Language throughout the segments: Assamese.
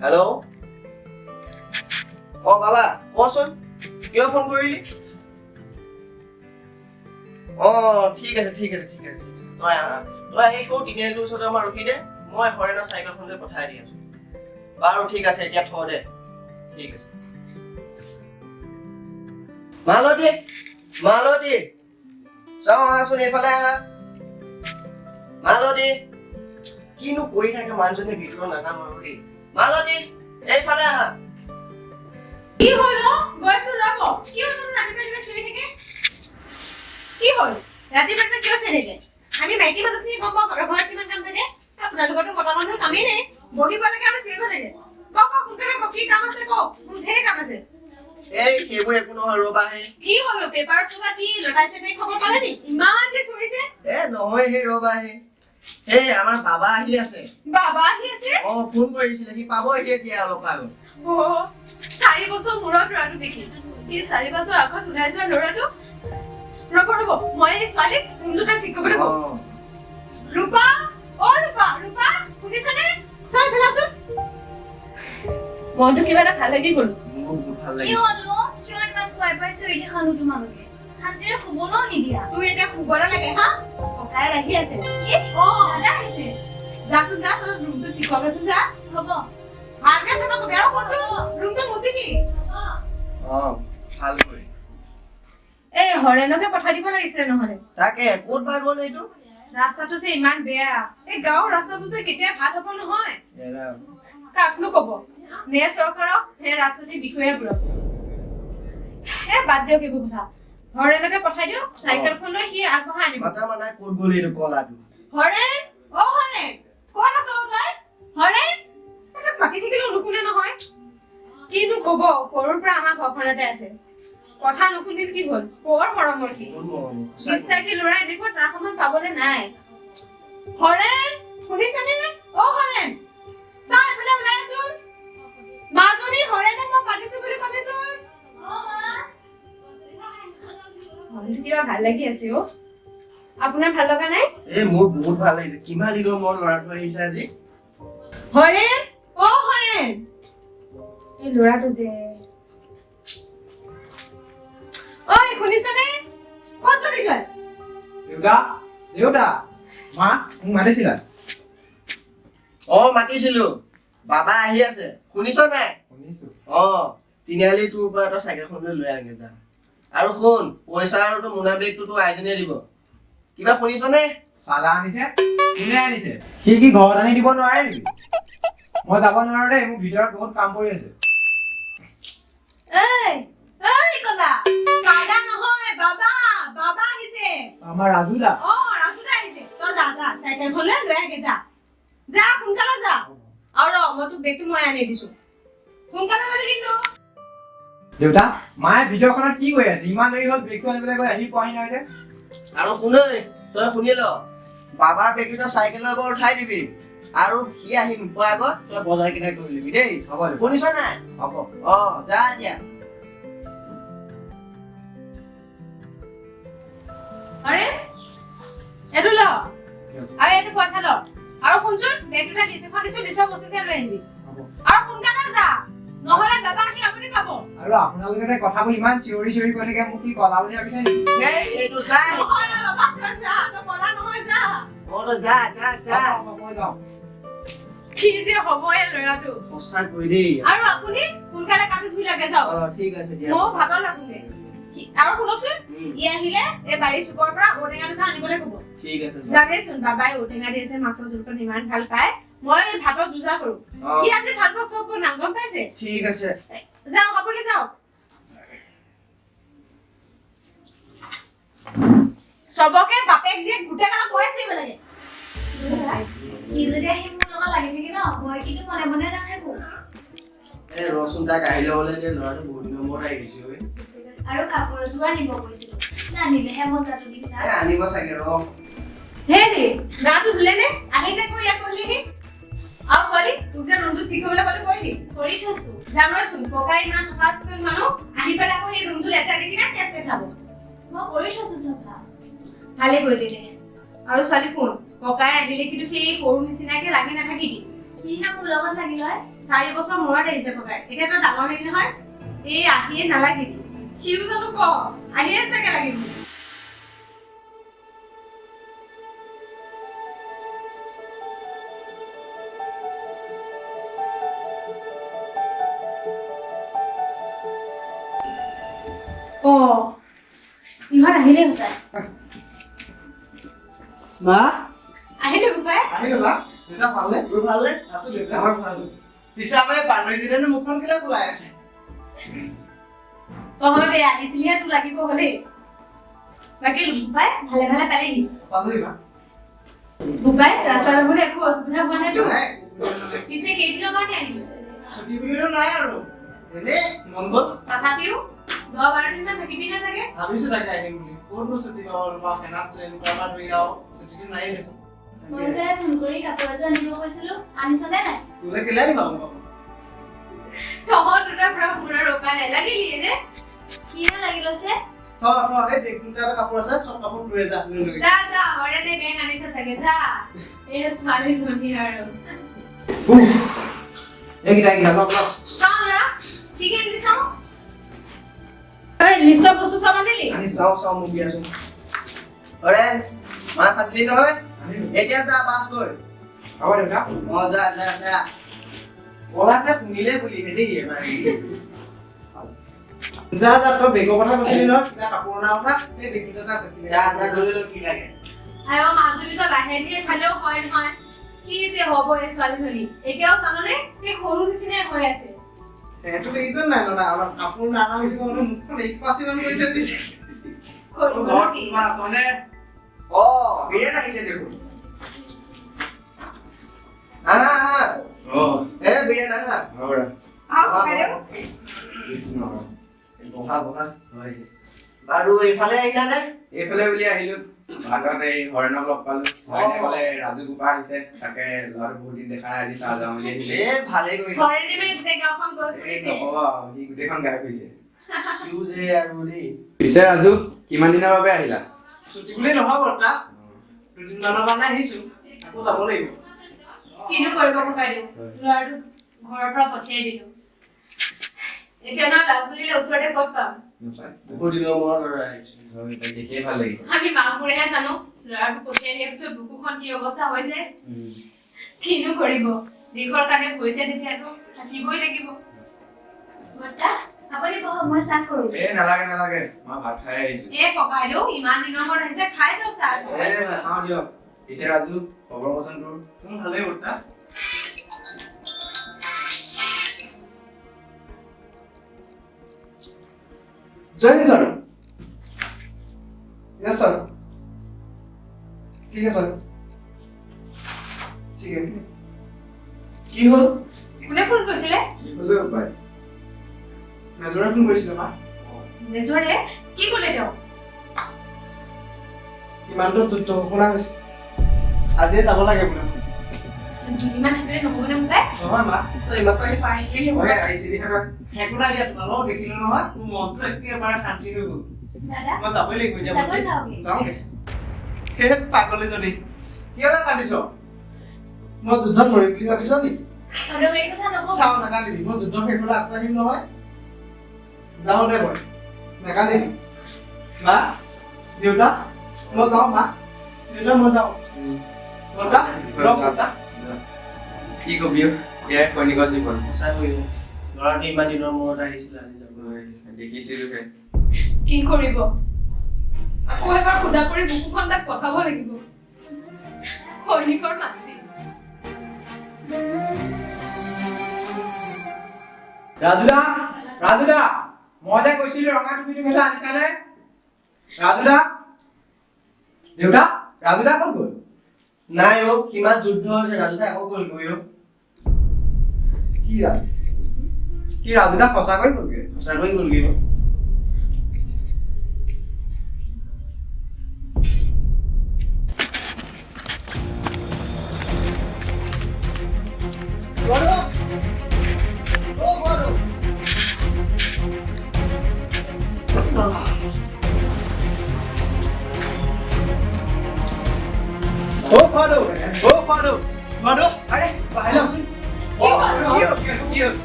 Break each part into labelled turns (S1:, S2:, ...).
S1: হেল্ল', অ বাবা কচোন, কিয় ফোন কৰিলি? অ ঠিক আছে ঠিক আছে ঠিক আছে, তই আহ, তই আহি সৌ তিনিআলিটোৰ ওচৰতে আমাৰ ৰখি দে, মই হৰেণৰ চাইকেলখন লৈ পঠাই দি আছো। বাৰু ঠিক আছে, এতিয়া থ দে। ঠিক আছে। মালতী, মালতী, চাওঁ আহাচোন, এইফালে আহা। মালতী, কিনো কৰি থাকে মানুহজনী ভিতৰত নাজানো আৰু দেই। মালতী, এইফালে আহা।
S2: কি হ'ল অ? গৈছো ৰ'ব। কি হ'ল ৰাতিপুৱা ৰাতিপুৱা চিঞৰি থাকে? কি হ'ল ৰাতিপুৱা ৰাতিপুৱা কিয় চিঞৰি থাকে? আমি মাইকী মানুহখিনি গম পাওঁ ঘৰত কিমান কাম থাকে, আপোনালোকৰতো মতা মানুহৰ কামেই নাই, বহিব লাগে আৰু চিঞৰিব লাগে। কওক কওক, সোনকালে কওক, কি কাম আছে কওক, মোৰ ধেৰ কাম আছে।
S1: এই সেইবোৰ একো নহয়, ৰ'বা হে।
S2: কি হ'ল পেপাৰত কিবা কি লটাইছে নে খবৰ পালে নি? ইমান যে চিঞৰিছে।
S1: এ নহয় সেই, ৰ'বা হে। এই আমাৰ বাবা আহি আছে।
S2: বাবা আহি আছে?
S1: অ ফোন কৰিছিলে, সি পাবহি এতিয়া অলপ আগত।
S2: অ 4 বছৰ মূৰত ল'ৰাটো দেখি, এই 4 বছৰ আগত ওলাই যোৱা ল'ৰাটো। ৰ'ব ৰ'ব, মই এই ছোৱালীক ৰুমটো তাত ঠিক কৰিবলৈ কওঁ। ৰূপা, অ ৰূপা, ৰূপা শুনিছনে? চাই পেলাচোন, মনটো কিবা এটা ভাল লাগি গ'ল।
S1: মোৰো বহুত ভাল
S3: কি
S1: লাগিছে।
S3: হ'ল অ? কিয় ইমান পুৱাই পুৱাই চিঞৰি থাকানো তোমালোকে? শান্তিৰে শুবলৈও নিদিয়া।
S2: তোৰ এতিয়া শুবলৈ লাগে হা? ককায়েৰ আহি আছে।
S3: কি?
S2: অ
S3: দাদা আহিছে?
S2: যাচোন যা, তোৰ ৰুমটো ঠিক কৰগেচোন যা।
S3: হ'ব।
S2: ভালকে চাবা কবি, আৰু কোনচোন ৰুমটো মুচিবি।
S1: অ ভালকৈ।
S2: এই হৰেণকে পঠাই দিব লাগিছিলে নহ'লে।
S1: তাকে ক'ত বা গ'ল এইটো?
S2: ৰাস্তাটো যে ইমান বেয়া, এই গাঁৱৰ ৰাস্তাবোৰ যে কেতিয়া ভাল হ'ব নহয়। কাকনো ক'ব, নে চৰকাৰক নে ৰাজনৈতিক বিষয়াবোৰক। এ বাদ দিয়ক এইবোৰ কথা, হৰেণকে পঠাই দিয়ক, চাইকেলখন লৈ সি আগবঢ়াই আনিব।
S1: মাতা মানে ক'ত গ'ল এইটো কলাটো?
S2: হৰেণ, অ হৰেণ, ক'ত আছ তই? হৰেণ, তাক মাতি থাকিলেও নুশুনে নহয়। কিনো ক'ব, সৰুৰ পৰা আমাৰ ঘৰখনতে আছে, কথা নুশুনিল কি হ'ল, বৰ মৰমৰ সি।
S1: বহুত মৰমৰ, সঁচাকৈ।
S2: বিশ্বাসী ল'ৰা এনেকুৱা তাৰ সমান পাবলৈ নাই। হৰেণ শুনিছানে? অ হৰেণ, চা এইফালে ওলাই আছোন। মাজনী হৰেণক মই মাতিছো বুলি কবিচোন। মনটো কিবা ভাল লাগি আছে অ। আপোনাৰ ভাল লগা নাই?
S1: এই মোৰ বহুত ভাল লাগিছে, কিমান দিনৰ মূৰত ল'ৰাটো আহিছে আজি।
S2: হৰেণ, অ হৰেণ, এই ল'ৰাটো যে। ঐ শুনিছনে? ক'ত গ'লি তই?
S4: দেউতা, দেউতা, মা মোক মাতিছিলা?
S1: অ মাতিছিলো, বাবা আহি আছে, শুনিছ নাই?
S4: শুনিছো।
S1: অ তিনিআলি তোৰ পৰা তই চাইকেলখন লৈ আহগে যা। আৰু শুন, পইচা আৰু তোৰ মোনা বেগটো তোৰ আইজনীয়ে দিব। কিবা শুনিছনে?
S4: চাদা আনিছে? কোনে আনিছে? সি কি ঘৰত আনি দিব নোৱাৰে নেকি? মই যাব নোৱাৰো দেই, মোৰ ভিতৰত বহুত কাম পৰি আছে।
S3: এই, এই কলা।
S2: চাদা নহয়, বাবা, বাবা আহিছে।
S4: আমাৰ ৰাজুদা।
S2: অ ৰাজুদা আহিছে। তই যা যা, চাইকেলখন লৈ লৈ আহগে যা, যা সোনকালে যা। আৰু ৰ, মই তোক বেগটো মই আনি দিছো, সোনকালে যাবি কিন্তু।
S4: দেউতা, মায়ে ভিতৰখনত কি কৰি আছে? ইমান দেৰি হ'ল বেগটো আনিবলৈ গৈ আহি পোৱাহি নাই যে।
S1: আৰু শুন ঐ, তই শুনি ল, বাবাৰ বেগটো তই চাইকেলৰ ওপৰত উঠাই দিবি। আৰু সি আহি নোপোৱাৰ আগত তই বজাৰ কেইটা কৰি ল'বি দেই।
S4: হ'ব দেউতা।
S1: শুনিছ নাই?
S4: হ'ব।
S1: অ, যা এতিয়া।
S2: আৰে এইটো ল, আৰু এইটো পইচা ল। আৰু শুনচোন, বেগটোতে লিষ্ট এখন দিছো, লিষ্টৰ বস্তুখিনি লৈ আহিবি।
S4: হ'ব।
S2: আৰু সোনকালে যা, নহ'লে বাবা আহি আপুনি পাব।
S4: আৰু আপোনালোকে যে কথাবোৰ ইমান চিঞৰি চিঞৰি কৈ থাকে, মোক কি কলা বুলি ভাবিছে নেকি?
S1: এই এইটো যা।
S2: নহয় অ, বাবা, তই যা, তই কলা নহয়, যা।
S1: অ, তই যা যা যা।
S4: হ'ব, মই যাওঁ।
S2: কি যে হ'ব এই ল'ৰাটো।
S1: সঁচাকৈ দেই।
S2: আৰু আপুনি সোনকালে কাটো ধুই লাগে যাওক।
S1: অ, ঠিক আছে দিয়া।
S2: ময়ো ভাতত লাগোগে। আৰু শুনকচোন, ই আহিলে এই বাৰীৰ চুকৰ পৰা ঔটেঙা দুটা আনিবলৈ ক'ব।
S1: ঠিক আছে, যা।
S2: জানেচোন বাবাই ঔটেঙা দি আছে মাছৰ জোলকণ ইমান ভাল পায়, মই ভাতত যুঁজা কৰো।
S1: অ।
S2: সি আজি ভাল পোৱা চব বনাম, গম পাইছে?
S1: ঠিক আছে।
S2: যাওক আপুনি, যাওক। চবকে বাপেক দিয়ে গোটেই গালত ময়ে চিঞৰিব লাগে।
S3: সি যদি আহি মোৰ লগত লাগি থাকে ন, মই কিন্তু মনে মনে নাথাকো।
S1: এই ৰচোন, তাক আহি ল'বলৈ যে ল'ৰাটো বহুত দিনৰ মূৰত আহিছে ঐ।
S3: আৰু কাপোৰ এযোৰ আনিব কৈছিলো, নানিলেহে মই গাটো দিম তাক।
S1: এই আনিব চাগে, ৰ।
S2: হেৰি, গাটো ধুলে নে? আহি যে কৈ ইয়াত কৰিলিহি। আৰু ছোৱালী, তোক যে ৰুমটো ঠিক কৰিবলৈ ক'লে কৰিলি?
S3: কৰি থৈছো।
S2: জানইচোন ককাই ইমান চফা চিকুণ মানুহ, আহি পেলাই আকৌ এই ৰুমটো লেতেৰা দেখিলে কেচ কেচাব।
S3: মই কৰি থৈছো চফা।
S2: ভালে কৰিলি দে। আৰু ছোৱালী শুন, ককাই আহিলে কিন্তু সেই সৰু নিচিনাকে লাগি নাথাকিবি।
S3: সি যে মোৰ লগত লাগি লয়।
S2: 4 বছৰ মূৰত আহিছে ককাই, এতিয়া তই ডাঙৰ হলি নহয়, এই আহিয়ে নালাগিবি। সিও জানো ক, আহিয়ে চাগে লাগিবি। অ, ইহঁত আহিলেই হপায়।
S1: মা
S2: আহিলে বোপাই।
S5: আহিলো মা। দেউতা ভালনে?
S1: তোৰ ভালনে?
S5: আছো দেউতা।
S1: আমাৰ ভাল।
S5: পিছে আমাৰ এই বান্দৰীজনীয়েনো মুখখন কেলে ফুলাই আছে?
S2: তহঁত এই আহিছিলিহে, তোৰ লাগিব হ'লেই। বাকী বোপাই ভালে ভালে পালেহি?
S5: পালোহি মা।
S2: বোপাই ৰাস্তাত দেখোন একো অসুবিধা হোৱা নাইতো?
S5: নাই।
S2: পিছে কেইদিনৰ কাৰণে আহিলি?
S5: ছুটি বুলিতো নাই আৰু, এনেই মন গ'ল।
S2: তথাপিও 10-12 দিনমান থাকিবি নে চাগে?
S5: ভাবিছো তাকে আহিম বুলি। ক'তনো ছুটি পাব আৰু মা, সেনাত জইন কৰাৰ পৰা ধৰি আৰু ছুটিটো নায়েই দেচোন।
S3: মই যে ফোন কৰি কাপোৰ এযোৰ আনিব কৈছিলো, আনিছনে নাই?
S5: তোলৈ কেলে আনিম আকৌ কাপোৰ?
S2: তহঁত দুটাৰ পৰা মোৰ আৰু উপায় নাই, লাগিলিয়ে নে?
S3: কিহে লাগি লৈছে?
S5: থ থ, এই বেগটোতে এটা কাপোৰ আছে, চব কাপোৰ তোৰে, যা লৈ লবি।
S2: যা যা, হৰেণে বেগ আনিছে চাগে, যা। এই ছোৱালীজনী আৰু।
S4: এইকেইটা এইকেইটা লওক লওক।
S2: চাওঁ ল'ৰা, কি কি আনিলি চাওঁ। এই লিষ্টৰ বস্তু চব আনিলি?
S4: আনিছো।
S1: চাওঁ চাওঁ, মোক দিয়াচোন। হৰেণ, মাছ আনিলি নহয়?
S4: আনিলো।
S1: এতিয়া যা মাছ গৈ।
S4: হ'ব দেউতা।
S1: অ, যা যা যা। কলাতে শুনিলে বুলিহে দেই এবাৰ।
S5: যা যা, তই বেগৰ কথা কৈছিলি নহয়, কিবা কাপোৰ অনাৰ কথা, এই বেগটোতে এটা আছে।
S1: যা যা, লৈ ল কি লাগে।
S2: আইঅ মাজুলী, তই লাহে ধীৰে চালেও হয় নহয়। কি যে হ'ব এই ছোৱালীজনী, এতিয়াও জাননে সেই সৰু নিচিনাই হৈ আছে।
S5: সেইটো দেখিছ নাই দাদা, অলপ কাপোৰ নানা বুলি কওঁতে মুখখন এক পাচি মান কৰি থৈ দিছে।
S2: কৰিব
S4: ঘৰত
S2: কি?
S4: কোনোবা আছনে?
S1: অ, বীৰেণ আহিছে দেখোন। আহা আহা।
S4: অ।
S1: এ বীৰেণ আহা।
S4: হ'ব দে।
S2: আহক ককাইদেউ।
S4: কৃষ্ণ।
S1: বহা বহা। বাৰু এইফালে আহিলানে?
S4: এইফালে বুলি আহিলো, বাটত এই হৰেণক লগ পালো। হৰেণে ক'লে ৰাজু গোপা আহিছে, তাকে ল'ৰাটো বহুত দিন দেখা নাই, আজি চাহ যাওঁ বুলি আহিলে।
S1: এ ভালেই কৰিলা।
S2: হৰেণে মানে গোটেই গাঁওখন গৈ
S4: এই
S2: ফুৰিছে।
S4: নকবা, সি গোটেইখন গাই ফুৰিছে।
S1: সিও যে আৰু দেই।
S4: পিছে ৰাজু, কিমান দিনৰ বাবে আহিলা?
S5: ছুটি বুলি নহয় বৰ্তা, দুদিনমানৰ কাৰণে আহিছো, আকৌ যাব লাগিব।
S2: কিনো কৰিব ককাইদেউ, ল'ৰাটোক ঘৰৰ পৰা পঠিয়াই দিলো। এতিয়া ন লাভ বুলিলে ওচৰতে ক'ত পাম?
S1: বহুত দিনৰ মূৰত ল'ৰা আহিছে।
S4: হয়, তাক দেখিয়ে ভাল লাগিল।
S2: আমি মাকবোৰেহে জানো ল'ৰাটোক পঠিয়াই দিয়াৰ পিছত বুকুখন কি অৱস্থা হৈ যায়। কিনো কৰিব, দেশৰ কাৰণে গৈছে যেতিয়াতো থাকিবই লাগিব।
S3: বৰ্তা, আপুনি বহক, মই চাহ কৰো।
S4: এই নালাগে নালাগে, মই ভাত খাই আহিছো।
S2: এ ককাইদেউ, ইমান দিনৰ মূৰত আহিছে, খাই যাওক চাহ।
S4: এ নাখাওঁ দিয়ক। পিছে ৰাজু, খবৰ কচোন তোৰ?
S5: মোৰ ভালেই বৰ্তা। জয় হিন্দ ছাৰ। য়েছ ছাৰ। ঠিক আছে ছাৰ। ঠিক আছে। কি হ'ল?
S2: কোনে ফোন কৰিছিলে?
S4: কি হ'লে উপায়?
S5: মেজৰে ফোন কৰিছিলে মা।
S2: মেজৰে কি ক'লে তেওঁ?
S5: সীমান্তত যুদ্ধ ঘোষণা হৈছে, আজিয়ে যাব লাগে বোলে।
S2: দুদিনমান থাকিলে নহ'বনে মোবাই?
S5: নহয় মা।
S1: তই এইমাত্ৰ আহি পাইছিলিহে।
S4: মই আহিছিলি নহয়।
S5: একো নাই দিয়া, তোমালোকক দেখিলো নহয়, মোৰ মনটো একেবাৰে শান্তি হৈ গ'ল।
S3: দাদা,
S5: মই যাবই লাগিব এতিয়া।
S3: সঁচাকৈ যাওঁগে।
S5: যাওঁগে। সেই পাগলীজনী, কিয় কান্দিছ? মই যুদ্ধত মৰিম বুলি ভাবিছ নি?
S3: অদৰকাৰী কথা নক'ব।
S5: চাওঁ, নাকান্দিবি। মই যুদ্ধ শেষ হ'লে আকৌ আহিম নহয়। যাওঁ দে মই, নাকান্দিবি। মা, দেউতা, মই যাওঁ। মা, দেউতা, মই যাওঁ। বৰ্তা, লগ বৰ্তা।
S4: কি কবি অ, এয়াই সৈনিকৰ জীৱন।
S1: সঁচাকৈ অ। ল'ৰাটো ইমান দিনৰ মূৰত আহিছিলে, আজি যাব।
S4: হয়, দেখিছিলোহে।
S2: কি কৰিব, আকৌ এবাৰ সোধা কৰি বুকুখন তাক পঠাব লাগিব। সৈনিকৰ মাতৃ।
S4: ৰাজুদা, ৰাজুদা, মই যে কৈছিলো ৰঙা টুপিটো কেইটা আনিছানে? ৰাজুদা, দেউতা, ৰাজুদা ক'ত গ'ল?
S1: নাই অ, কিমান যুদ্ধ হৈছে, ৰাজুদা আকৌ গ'লগৈ অ।
S4: কি ৰাজু কি, ৰাজুদা সঁচাকৈ গ'লগৈ?
S1: সঁচাকৈ গ'লগৈ অ।
S5: বড়ো, ও বড়ো। ও বড়ো, ও বড়ো, বড়ো।
S4: আৰে,
S5: বাহিৰলৈ আহচোন।
S2: কি হ'ল?
S4: কি হ'ল? কি হ'ল?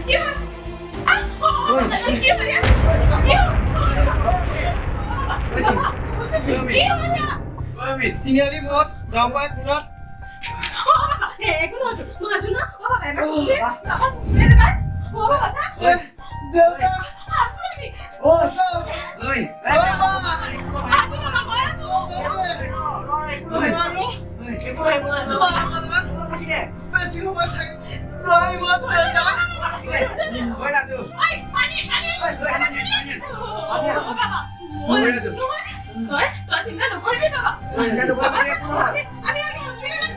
S2: কি হ'ল? আহ, অ, অ, কি হ'ল ইয়াত? কি হ'ল? কি হ'ল ইয়াত?
S5: তিনিআলি মূৰত ৰংপাই কোণত।
S2: অ, বাবা, এ, একো নহয়তো। মই আছো ন? অ, বাবা, এবাৰ চকু দে। বাবা, চকু দে এবাৰ। অ, বাবা, চা।
S5: দেউতা।
S2: আছো আমি।
S5: ও
S4: ঐ,
S5: ও মা।
S2: আছো বাবা, মই আছো।
S5: ও বড়ো, বড়ো।
S1: একো নাই, একো নাই।
S5: বেছি সময় থাকি নোৱাৰিব দেউতা।
S4: ঐ ৰাজু,
S2: ঐ, পানী, পানী। বাবা, পানী। অ, বাবা, মই আছো নহয়। তই চিন্তা নকৰিবি বাবা।
S4: চিন্তা নকৰিবি, একো নহয়।
S2: আমি আগে হস্পিটেলত।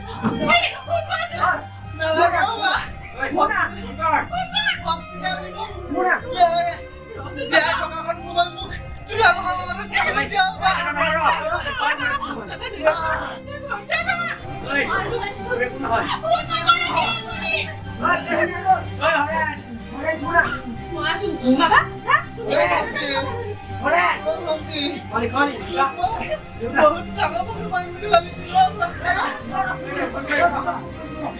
S2: এই, ফোন কৰাচোন।
S5: নালাগে মা।
S4: ঐ, ফোন কৰ।
S5: হস্পিটেল নিব নালাগে। জীয়াই থকাকণ সময় মোক তোমালোকৰ লগতে থাকিব দিয়া মা।
S4: ঐ, তোৰ একো নহয়।
S2: ফোন
S4: ঐ, হৰেণ, হৰেণ, শুনা।
S2: মই আছো বাবা, চা।
S4: হৰেণ,
S1: পানী খোৱা নি?
S5: বহুত ডাঙৰ মানুহ পাৰিম বুলি ভাবিছিলো,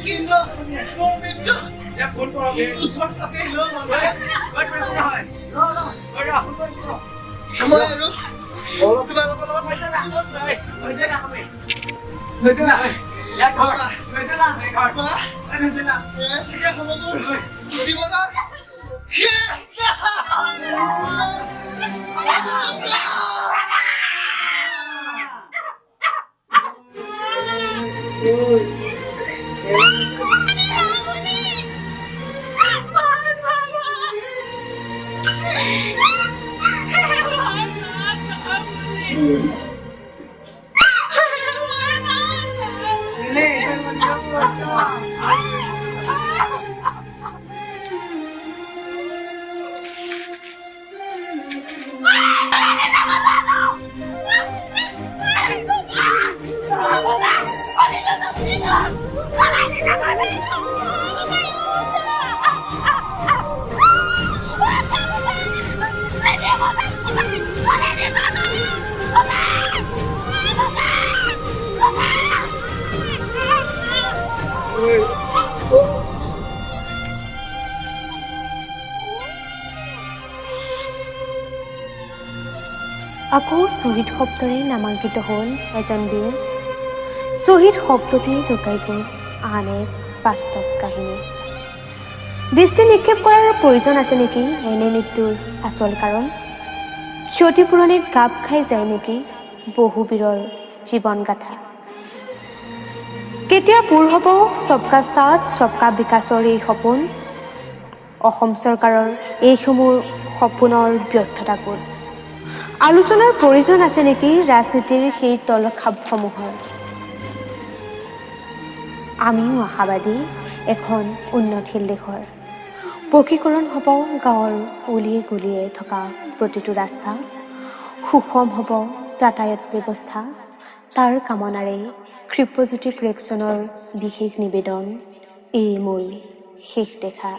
S5: কিন্তু মোৰ মৃত্যু
S4: এতিয়া ফোন কৰক।
S5: ওচৰ চাপি আহিলেও মানুহে
S4: ঐ, তোৰ একো নহয়। ঐ, ৰ, ফোন কৰিছো, ৰ।
S5: মই আৰু তোমালোকৰ লগত
S4: ঐ, ধৈৰ্য ৰাখবি। ধৈৰ্য ৰাখ, ঐ। ইয়াত ধৰ। ধৈৰ্য ৰাখ, ঐ, ধৰ।
S5: মা,
S4: ঐ, ধৈৰ্য ৰাখ।
S5: এয়া চাগে হ'ব মোৰ জীৱনৰ শেষ।
S6: আকৌ শ্বহীদ শব্দৰে নামাংকিত হ'ল এজন বীৰ। শ্বহীদ শব্দটিয়ে লুকাই গ'ল আন এক বাস্তৱ কাহিনী। দৃষ্টি নিক্ষেপ কৰাৰ প্ৰয়োজন আছে নেকি এনে মৃত্যুৰ আচল কাৰণ? ক্ষতিপূৰণে গাপ খাই যায় নেকি বহু বীৰৰ জীৱন গাথা? কেতিয়া পূৰ হ'ব সবকা সাথ সবকা বিকাশৰ এই সপোন? অসম চৰকাৰৰ এইসমূহ সপোনৰ ব্যৰ্থতা ক'ত? আলোচনাৰ প্ৰয়োজন আছে নেকি ৰাজনীতিৰ সেই তলখাপসমূহৰ? আমিও আশাবাদী এখন উন্নতশীল দেশৰ। পকীকৰণ হ'ব গাঁৱৰ অলিয়ে গলিয়ে থকা প্ৰতিটো ৰাস্তা, সুষম হ'ব যাতায়াত ব্যৱস্থা। তাৰ কামনাৰে ক্ষিপ্ৰজ্যোতি ক্ৰিয়েকশ্যনৰ বিশেষ নিবেদন, এই মোৰ শেষ দেখা।